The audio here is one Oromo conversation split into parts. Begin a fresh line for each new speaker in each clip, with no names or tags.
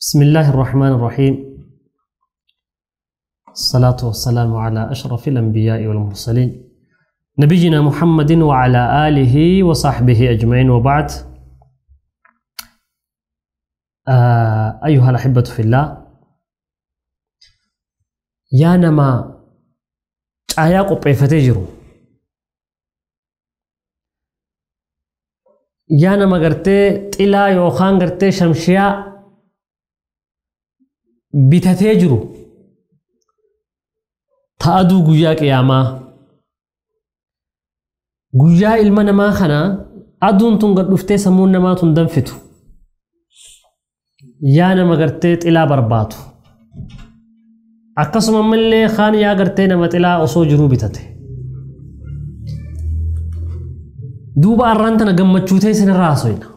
بسم الله الرحمن الرحيم. الصلاة والسلام على أشرف الأنبياء والمرسلين نبينا محمد وعلى آله وصحبه أجمعين، وبعد. أيها الأحبة في الله، يا نما caayaa qopheeffatee jiru, yaa nama gartee xilaa yookaan gartee shamshiyaa bitatee jiru ta aduu guyyaa qiyaamaa, guyyaa ilma namaa kana aduun tun gad dhuftee sammuun namaa tun danfitu, yaa nama gartee xilaa barbaadu, akkasuma ammallee kaan yaa gartee nama xilaa osoo jiruu bitate. Duuba arraan tana gammachuu ta'e isinirraa haasoyna.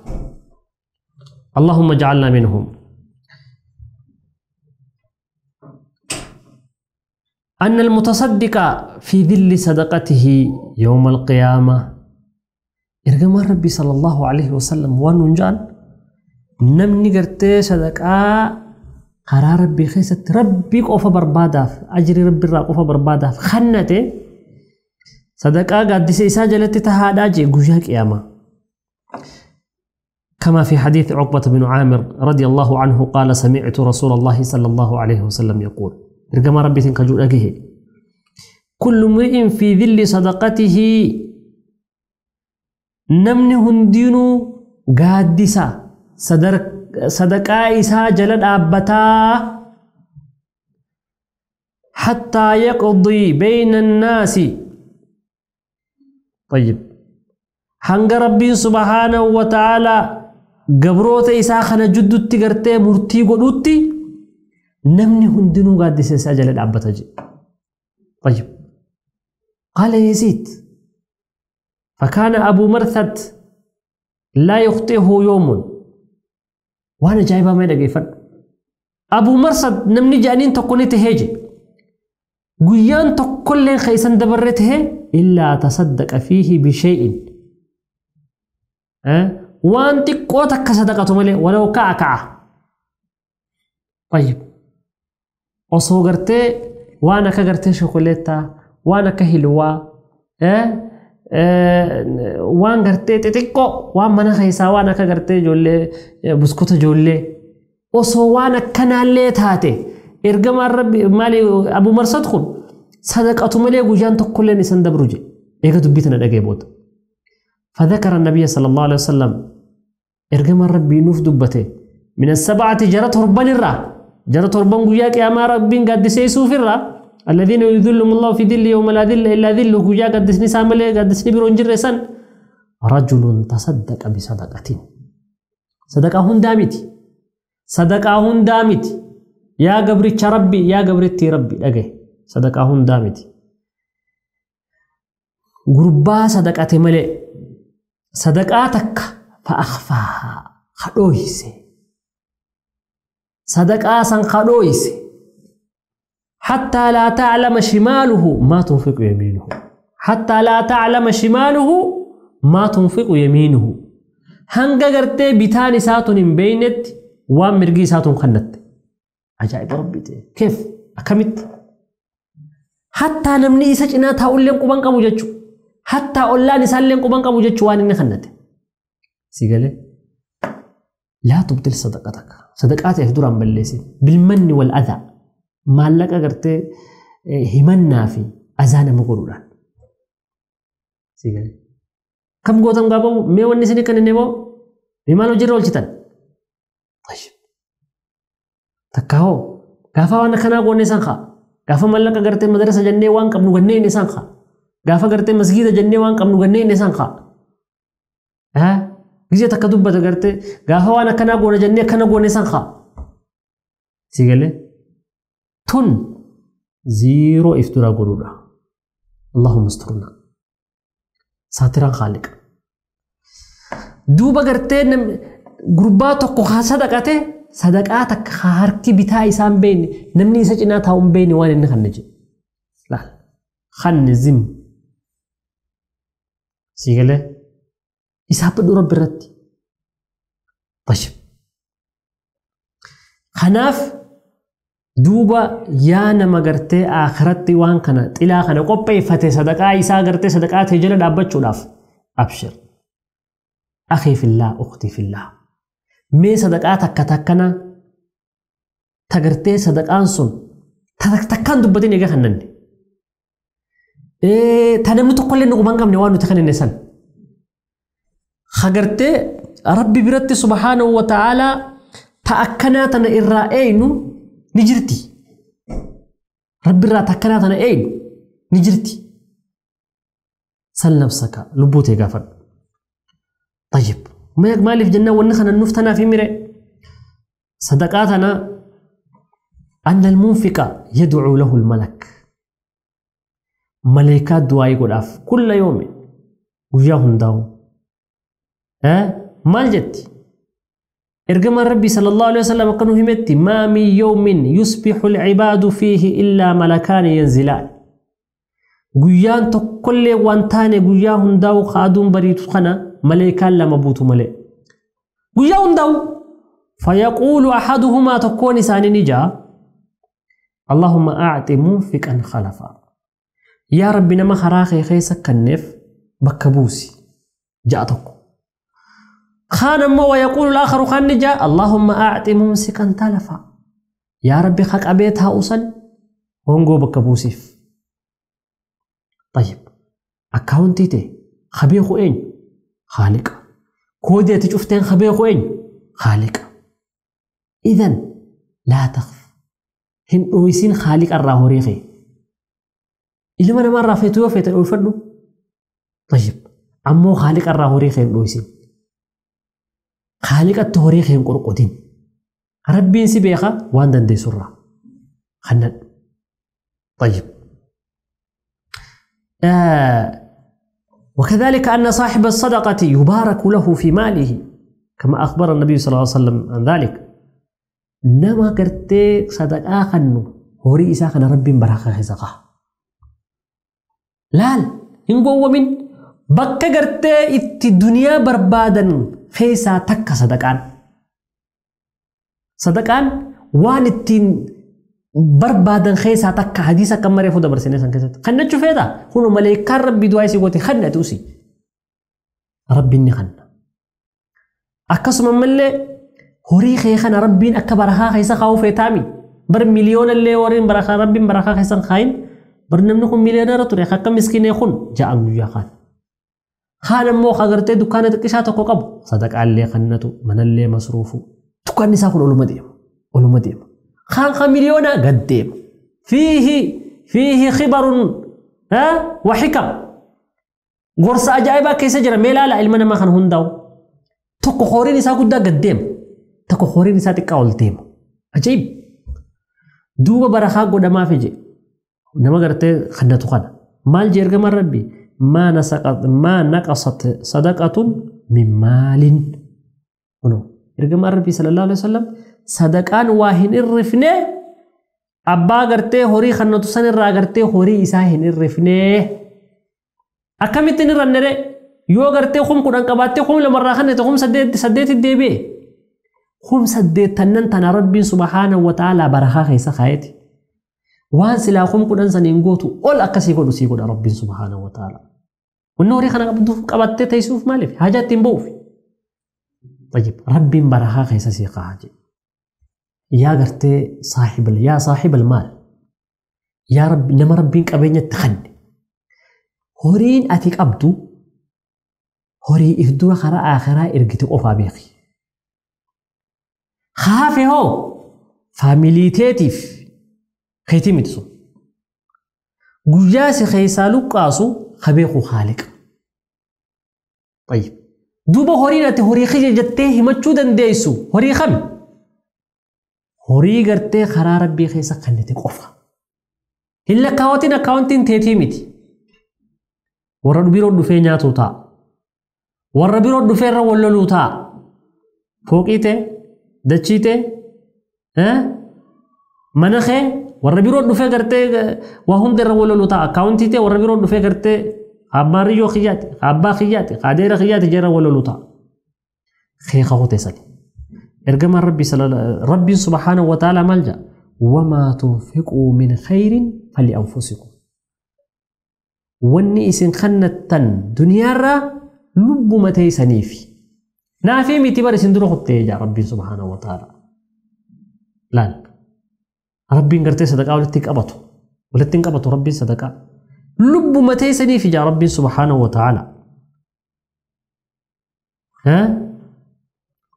Allahumma ja'alnaa minhum. أن المتصدق في ظل صدقته يوم القيامة. إرجما ربي صلى الله عليه وسلم ونجان نمني قرتي صدقاء قرار ربي خيست ربي قف برباداف أجري ربي را قف برباداف خنته صدقاء قد سيسا جلت تهادا جي قجاك ياما. كما في حديث عقبة بن عامر رضي الله عنه قال سمعت رسول الله صلى الله عليه وسلم يقول إرجما ربي تنكجو أجيه كل امرئ في ظل صدقته. نمني هندينو قادسة صدقاء إسا جلد أبتا حتى يقضي بين الناس. طيب هنگ ربي سبحانه وتعالى قبروت إسا خنا جدو تقرتي مرتي قدوتي نمني هندنو قادس إسا جلد أبتا جي. طيب قال يزيد فكان أبو مرثد لا يخطئه يوم. وانا جايبها ما يدقي فرد أبو مرثد نمني جانين تقولي تهيجي قيان تقول خيسان دبرته إلا تصدق فيه بشيء أه؟ وانت قوتك صدقته ملي ولو كعكعة. طيب osoo gartee waan akka gartee shokoleettaa, waan akka hilwaa, waan gartee xixiqqoo, waan mana keessaa, waan akka gartee ijoollee buskuta ijoollee osoo waan akkanaallee taate ergamaan rabbi maali Abu Marsad kun sadaqatu malee guyyaan tokkolleen isan dabru je eega dubbii tana dhagee booda. فذكر النبي صلى الله عليه وسلم ergamaan rabbii nuuf dubbate من السبعة جرت ربان الرا جرت ربان قياك يا ما ربين قد سيسو في الرا الذين يذلهم الله في ذل يوم لا ذل إلا ذله قياك قد سني ساملي قد سني برون جرسان رجل تصدق بصدقة صدقة هندامتي صدقة هندامتي يا قبرتش ربي يا قبرتي ربي أجي صدقة هندامتي غربا صدقة ملئ صدقاتك فأخفاها خدويسي صدقاء سنخدويس حتى لا تعلم شماله ما تنفق يمينه حتى لا تعلم شماله ما تنفق يمينه. هنگا غرتي بيتاني ساتون بينت ومرغي ساتون خنت. عجائب ربي كيف أكمت حتى نمني إسا چنا تاولين قبان قبو جچو حتى أولان إسالين قبان قبو جچو وانين خنت سيقالي لا تبطل صدقتك صدقاتك دران بلسي بالمن والأذى مالك أغرتي همنا في أذان مقروران سيقالي كم قوتم قابو ميوان نسيني كان نبو بمالو جرول چتن. طيب تكاو غافا وانا كنا قوني سانخا غافا مالك أغرتي مدرسة جنة وان كم نغني نسانخا غافا غرتي مسجد جنة وان كم نغني نسانخا ها ጊዜ ተከዱበት ገርቴ ጋፋዋና ከና ጎነ ጀኔ ከና ጎነ ሰንኻ ሲገለ ቱን ዜሮ ኢፍቱራ ጎዱዳ اللهم استرنا ساتران خالق دوبا ገርቴ ጉርባ tokko صدقته صدقاتك harki bitaa isaan beeyne namni isa cinaa taa'uun beeyne waan inni kanne je laal kanne zim ሲገለ إسحاب رب الرد. طيب Kanaaf duuba yaa nama gartee akhiratti waan kana xilaa kana qopheeffate sadaqaa isaa gartee sadaqaa ta'e jala dhaabbachuudhaaf abshir. Akhii fillah, ukhtii fillah. Mee sadaqaa takka takkana tagartee sadaqaan sun takkaan dubbatin egaa kannanne. Ta namni tokkollee nu quban qabne waan nuti kannenne san. Hagartee Rabbi biratti subhaanahu wa ta'aalaa ta akkanaa tana irraa eeynu ni jirti. Rabbi irraa ta akkanaa tana eeynu ni jirti. Sal nafsaka lubbuu tee gaafadhu. طيب maaliif jennaan wanni kana nuuf tanaaf himire sadaqaa tana أن المنفق يدعو له الملك ملائكة دعاء godhaaf كل يوم guyyaa hundaa'u maal jetti ergamaan rabbii sallallahu alaihi wasallam akka nu himetti maa min yawmin yusbihu alcibaadu fiihi illaa malakaani yanzilaan guyyaan tokkollee waan taane guyyaa hundaa'u ka aduun bariitu kana malaayikaan lama buutu malee guyyaa hundaa'u fayaquulu ahaduhumaa tokkoon isaanii ni ja'a اللهم أعط منفقا خلفا يا ربي نما خراخي خيسا كنف بكبوسي جاءتك خان ويقول الآخر خان جاء اللهم أعط ممسكا تلفا يا ربي خك أبيتها أصل هونغو بكبوسيف طيب أكاونتي تي خبيخو إين خالق كودي تشوفتين خبيخو إين خالق إذن لا تخف hin dhoysin khaaliqa irraa horii kee ilma namaa irraa feetu yoo feete dhoyfadhu tayyib ammoo khaaliqa irraa horii kee hin dhoysin khaaliqatti horii kee hin qorqotin rabbiin si beeka waan dandeessu irraa kannadhu tayyib وكذلك أن صاحب الصدقة يبارك له في ماله كما أخبر النبي صلى الله عليه وسلم عن ذلك nama gartee sadaqaa kannu horii isaa kana rabbiin barakaa keessa ka'a. Laal hin gowwamin bakka gartee itti duniyaa barbaadan keessaa takka sadaqaan. Sadaqaan waan ittiin barbaadan keessaa takka hadiisa akka maree fuudha dabarsinee san keessatti. Kannachuu feeta kunu maleekaan rabbi du'aa isii goote kannatu usi. Rabbiin ni kanna. Akkasuma mallee horii kee kana rabbiin akka barakaa keessa kaa'uu feetaami bar miliyoona illee horiin barakaa rabbiin barakaa keessa hin kaayin bar namni kun miliyoonara ture akka miskinee kun ja'an guyyaa kaan kaan ammoo agartee dukkaana xiqqishaa tokko qabu sadaqaallee kannatu manallee masruufu dukkaanni isaa kun oluma deema oluma deema kaan kan miliyoonaa gad deema fiihi khibarun wa xikam gorsa ajaa'ibaa keessa jira mee ilaala ilma namaa kan hundaa'u tokko horiin isaa guddaa gad deema tokko horiin isaa xiqqaa ol deema. Ajaa'ib! Duuba barakaa godhamaaf ije nama gartee kannatu kana maal jee ergamaan rabbi maa naqasat sadaqatun min maalin kunoo ergamaan rabbi sallallahu alaihi wasallam sadaqaan waa hin irrifne abbaa gartee horii kannatu san irraa gartee horii isaa hin irrifne akkamittiin irranne ree yoo gartee 10,000 qabaattee 2,000 irraa kannate 8,000 deebi'e kum saddeettannan tana rabbiin subhaanahu wa ta'aalaa barakaa keessa kaa'eeti. Waan silaa 10,000 saniin gootu ol akkasii godhu sii godha rabbiin subhaanahu wa ta'aalaa. Wanni horii kana qabduuf qabattee teessuuf maaliif? Haajaa ittiin ba'uuf. Tayyib rabbiin barakaa keessa sii kaa'a jedhe. Yaa gartee saahibal yaa saahibal maal? Yaa rabbi nama rabbiin qabeenyatti kanne. Horiin ati qabdu horii if dura karaa akhiraa ergite qofaa beeki. Haafe hoo faamilii teetiif keetii miti sun. Guyyaa si keessaa luqqaasu ka beeku haaliqa. Tayyib. Duuba horiin ati horii kiyya jettee himachuu dandeessu horii kami? Horii gartee karaa rabbii keessa kannite qofa. Hin lakkaawatiin akkaawuntiin teetii miti. Warra biroo dhufee nyaatu ta'a. Warra biroo dhufee irra wal loluu ta'a. Fooqii ta'e dachii ta'e mana kee warra biroo dhufee gartee waa hunda irra wal loluu ta'a. Akkaawuntii ta'e warra biroo dhufee gartee abbaan riyyoo kiyyaati, abbaa kiyyaati, adeera kiyyaati jara wal loluu ta'a. Kee kakuu teessani. Ergamaan Rabbi Rabbiin subhaanahu wa ta'ala maal jedha? Wamaa tunfiquu min khayrin fali anfusikum. Wanni isin kannattan duniyaarraa lubbuma teessaniifi. Naafii miti bar isin dura kuttee jaa Rabbiin subhaanahu wa ta'ala. Laal. Rabbiin gartee sadaqaa walitti qabatu. Walitti hin qabatu Rabbiin sadaqaa. Lubbuma teessaniifi jaa Rabbiin subhaanahu wa ta'ala.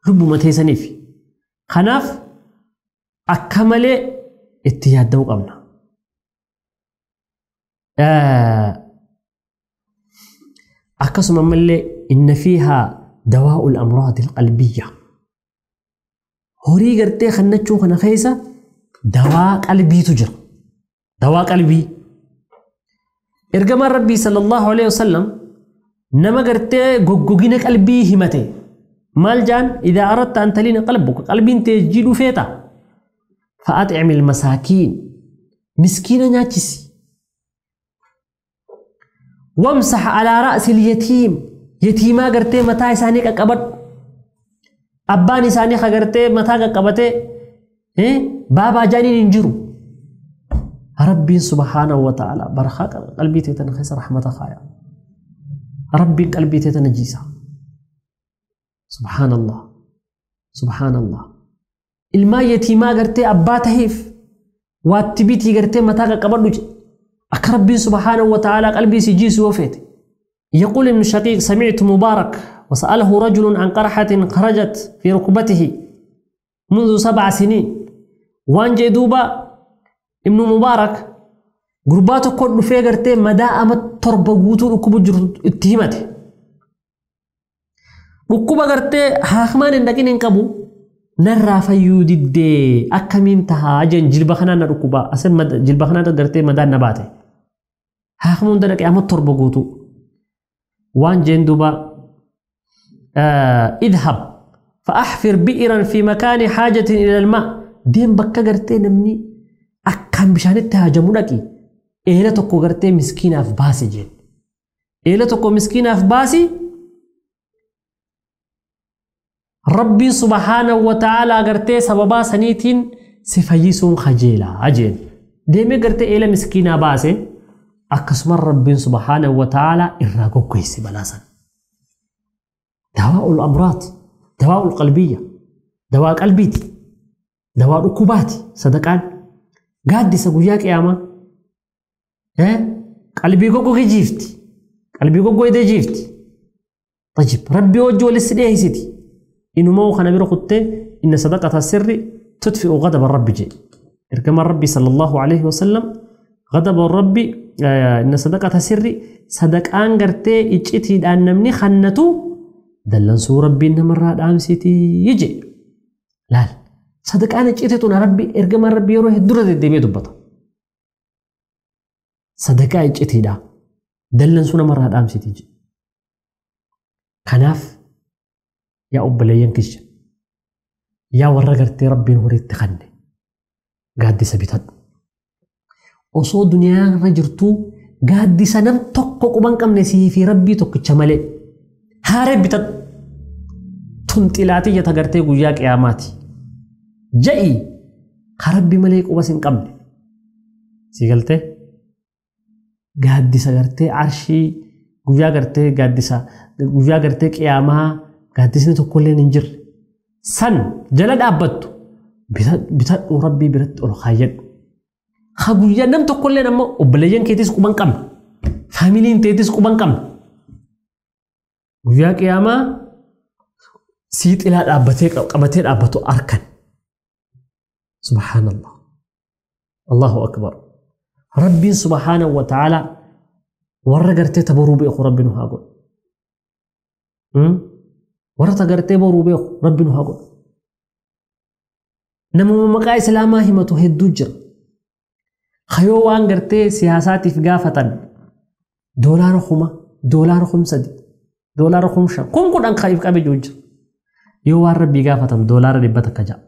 Lubbuma teessaniifi. Kanaaf akka malee itti yaadda'uu qabna. Akkasuma ammallee inna fiihaa dawaa'ul amraadil qalbiyya. Horii gartee kannachuu kana keessa dawaa qalbiitu jira. Dawaa qalbii. Ergamaan Rabbii sallallahu alaihi wasallam nama gartee goggogina qalbii himate. Maal jaan idaa aradta an taliina qalbuka qalbiin tee jidhu feeta. Fa'at'imil masaakiin. Miskiina nyaachisi. Wamsax alaa ra'sil yatiim. Yatiimaa gartee mataa isaanii qaqqabadhu. Abbaan isaanii gartee mataa qaqqabatee baabaa jaaniin hin jiru. Rabbiin subhaanahu wa ta'ala barakaa qalbii tee tana keessa rahmata kaaya. Rabbiin qalbii tee tana jiisa. Subhaanallah. Subhaanallah. Ilmaan yatiimaa gartee abbaa taheef waatti bitii gartee mataa qaqqabadhu jedhe. Akka Rabbiin subhaanahu wa ta'ala qalbii si jiisu yoo feete. يقول ابن شقيق سمعت مبارك وسأله رجل عن قرحة خرجت في ركبته منذ 7 سنين. وان جدوبا ابن مبارك قرباته كل في غرتي مدى أمت تربة قوتو ركوب جرت اتهمته. ركوب غرتي هاخمان اندكين انقبو نرى فيودي دي أكمين تها جن جلبخنا ركوبا أسن جلبخنا غرتي مدى نباته. هاخمون دلك أمت تربة قوتو. وان جندوبا اذهب فأحفر بئرا في مكان حاجة إلى الماء. دين بكا غرتي نمني أكام بشانت تهاجمونكي إيلا تكو غرتي مسكينة في باسي جين. إيلا تكو مسكينة في باسي. ربي سبحانه وتعالى غرتي سببا سنيتين سفيسون خجيلا عجين. ديمي غرتي إيلا مسكينة باسي. أكسمر ربي سبحانه وتعالى إراغو كويس بلاسا. دواء الأمراض، دواء القلبية، دواء قلبيتي، دواء ركوباتي صدقان قاد سقوياك يا ما قلبي غوغو جيفتي قلبي غوغو يدي جيفتي. طيب ربي وجه للسديه سيدي إنه مو خنا بيرو خطة إن صدقة السر تدفئ غضب الرب جي. إرجما الرب صلى الله عليه وسلم غضب الرب إن صدقة السر صدق أنجرتي إجتي أن خنتو دلنسو ربي إن مرة أمسيتي يجي. لا صدق أنا إجتي تون ربي إرجما الرب يروح الدرة الدمية دبطة. صدق إجتي دا دلنسو مرة أمسيتي يجي. كناف يا أبليين كيش يا ورجرتي ربي نوري تخني قاعد سبيتات osoo duniyaa irra jirtuu gaaddisa nam tokko quban qabne sii fi rabbii tokkicha malee haaree bitadhu tun xilaatii jata gartee guyyaa qiyaamaati. Ja'i ka rabbi malee quba sin qabne si galtee gaaddisa gartee arshii guyyaa gartee gaaddisa guyyaa gartee qiyaamaa gaaddisni tokkolleen hin jirre san jala dhaabbattu bitadhu rabbii biratti ol kaayyadhu. Ha guyyaa nam tokkolleen ammoo obboleeyyan keetis quban qabne faamiliin teetis quban qabne guyyaa qiyaamaa sii xilaa dhaabbatee qabatee dhaabbatu arkan. Subhaanallah. Allahu akbar. Rabbiin subhaanahu wa ta'ala warra gartee tabaruu beeku rabbi nu haa godhu. Warra tagartee boruu beeku rabbi nu haa godhu. Namuma maqaa islaamaa himatu hedduu jira. Kayoo waan gartee siyaasaatiif gaafatan $10,000 $3,000 $5,000 kun kudhan ka'iif qabe jiru jira. Yoo waan rabbii gaafatan $100 ja'a.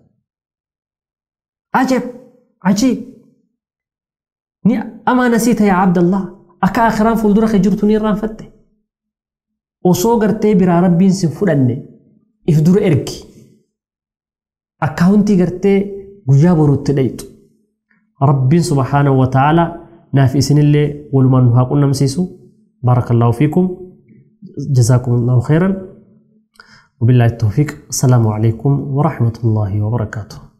Ajab! Ajiib! Ni amaa nasiita yaa Abdallah akka akiraan fuuldura kee jirtu ni irraanfatte. Osoo gartee biraa rabbiin sin fudhanne if dura ergi. Akkaawuntii gartee guyyaa boruutti dhayxu. Rabbiin subhaanahu wa ta'ala naaf isinillee walumaan nu haa qunnamsiisu. Barakallahu fiikum. Jazaakumullahu khairan. وبالله التوفيق. السلام عليكم ورحمة الله وبركاته.